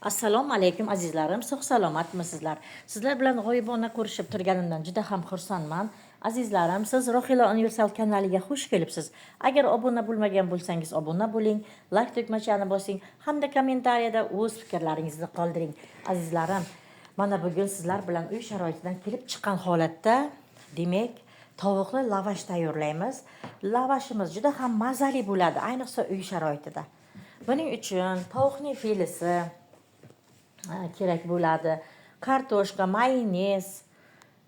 Assalomu alaykum, azizlarim, sog' salomatmisizlar? Sizlar bilan g'oyibona ko'rishib turganimdan juda ham xursandman. Azizlarim, siz Rohila Universal kanaliga xush kelibsiz. Agar obuna bo'lmagan bo'lsangiz, obuna bo'ling, like tugmachani bosing hamda kommentariyada o'z fikrlaringizni qoldiring. Azizlarim, mana bugun sizlar bilan uy sharoitidan kelib chiqqan holatda, demak, tovuqli lavash tayyorlaymiz. Lavashimiz juda ham mazali bo'ladi, ayniqsa uy sharoitida. Buning uchun tovuqning filesi kerak bo'ladi. Kartoshka, mayonez,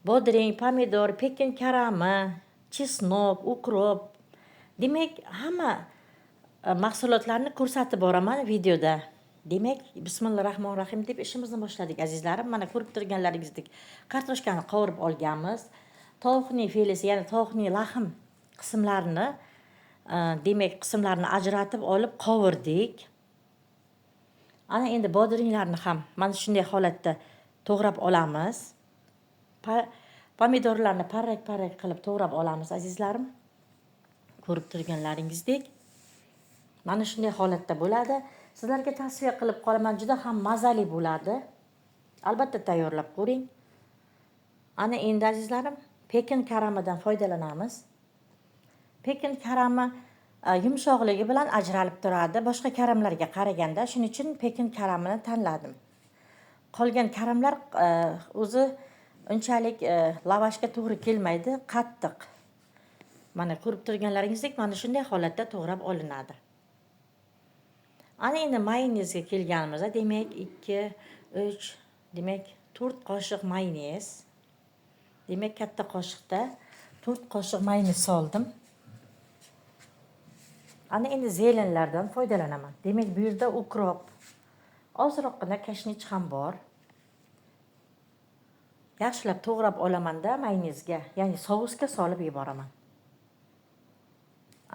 bodring, pomidor, pekin karami, чеснок, укроп. Demak, hamma mahsulotlarni ko'rsatib boraman videoda. Demak, bismillohi rohmanir rohim deb ishimizni boshladik, azizlarim. Mana ko'rib turganlaringizdek, kartoshkani qovurib olganmiz. Tovuqning filesi, ya'ni tovuqning lahm qismlarini, demak, qismlarini ajratib olib qovurdik. Ana endi bodringlarni ham mana shunday holatda to'g'rab olamiz. Pomidorlarni parrak-parrak qilib to'g'rab olamiz, azizlarim. Ko'rib turganlaringizdek, mana shunday holatda bo'ladi. Sizlarga tavsiya qilib qolaman, juda ham mazali bo'ladi. Albatta tayyorlab ko'ring. Ana endi, azizlarim, pekin karamidan foydalanamiz. Pekin karami yumshoqligi bilan ajralib turadi boshqa karamlarga qaraganda. Shuning uchun pekin karamini tanladim. Qolgan karamlar o'zi unchalik lavashga to'g'ri kelmaydi, qattiq. Mana ko'rib turganlaringizdek, mana shunday holatda to'g'rab olinadi. Ana endi mayonezga kelganimizda, demak, 2, 3, demak, 4 qoshiq mayonez. Demak, katta qoshiqda 4 qoshiq mayonez soldim. Ana endi зелень lardan foydalanaman. Demak, bu yerda укроп, ozroqgina kashnich ham bor. Yaxshilab to'g'rab olamanda mayonezga, ya'ni sousga solib yuboraman.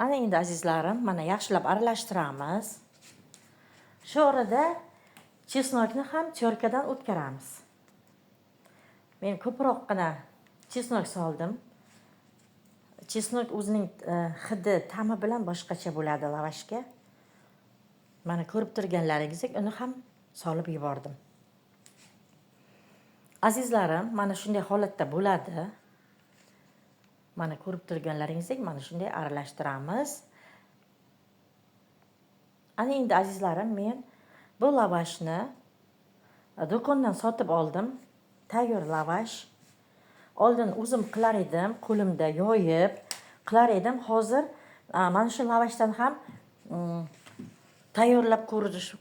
Ana endi, azizlarim, mana yaxshilab aralashtiramiz. Shu orada чеснок ni ham тёрка dan o'tkazamiz. Men ko'proqgina чеснок soldim. Чеснок o'zining hidi, ta'mi bilan boshqacha bo'ladi lavashga. Mana ko'rib turganlaringizdek, uni ham solib yubordim. Azizlarim, mana shunday holatda bo'ladi. Mana ko'rib turganlaringizdek, mana shunday aralashtiramiz. Ana endi, azizlarim, men bu lavashni do'kondan sotib oldim. Tayyor lavash. Oldin o'zim qilar edim, qo'limda yoyib qilar edim. Hozir mana shu lavashdan ham tayyorlab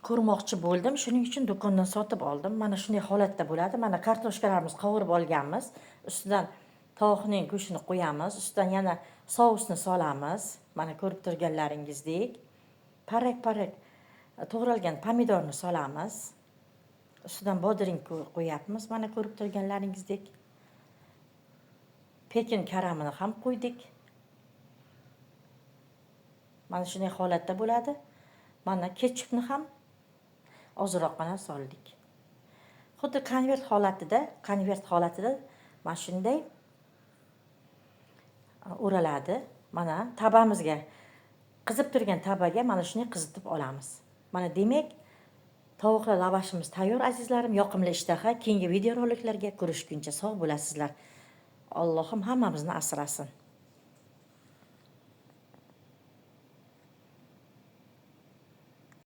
ko'rmoqchi bo'ldim. Shuning uchun do'kondan sotib oldim. Mana shunday holatda bo'ladi. Mana kartoshkalarimizni qovurib olganmiz. Ustidan tovuqning go'shtini qo'yamiz. Ustidan yana sousni solamiz. Mana ko'rib turganlaringizdek. Parrak-parrak to'g'ralgan pomidorni solamiz. Ustidan bodring qo'yapmiz. Mana ko'rib turganlaringizdek. Pekin karamini ham qo'ydik. Mana shunday holatda bo'ladi. Mana ketchupni ham ozroqgina soldik. Xuddi konvert holatida mana shunday o'raladi. Mana tabamizga, qizib turgan tabaga mana shunday qizitib olamiz. Mana demak, tovuqli lavashimiz tayyor, azizlarim. Yoqimli ishtaha. Keyingi videoroliklarga ko'rishguncha sog' bo'lasizlar. Allohim hammamizni asrasin.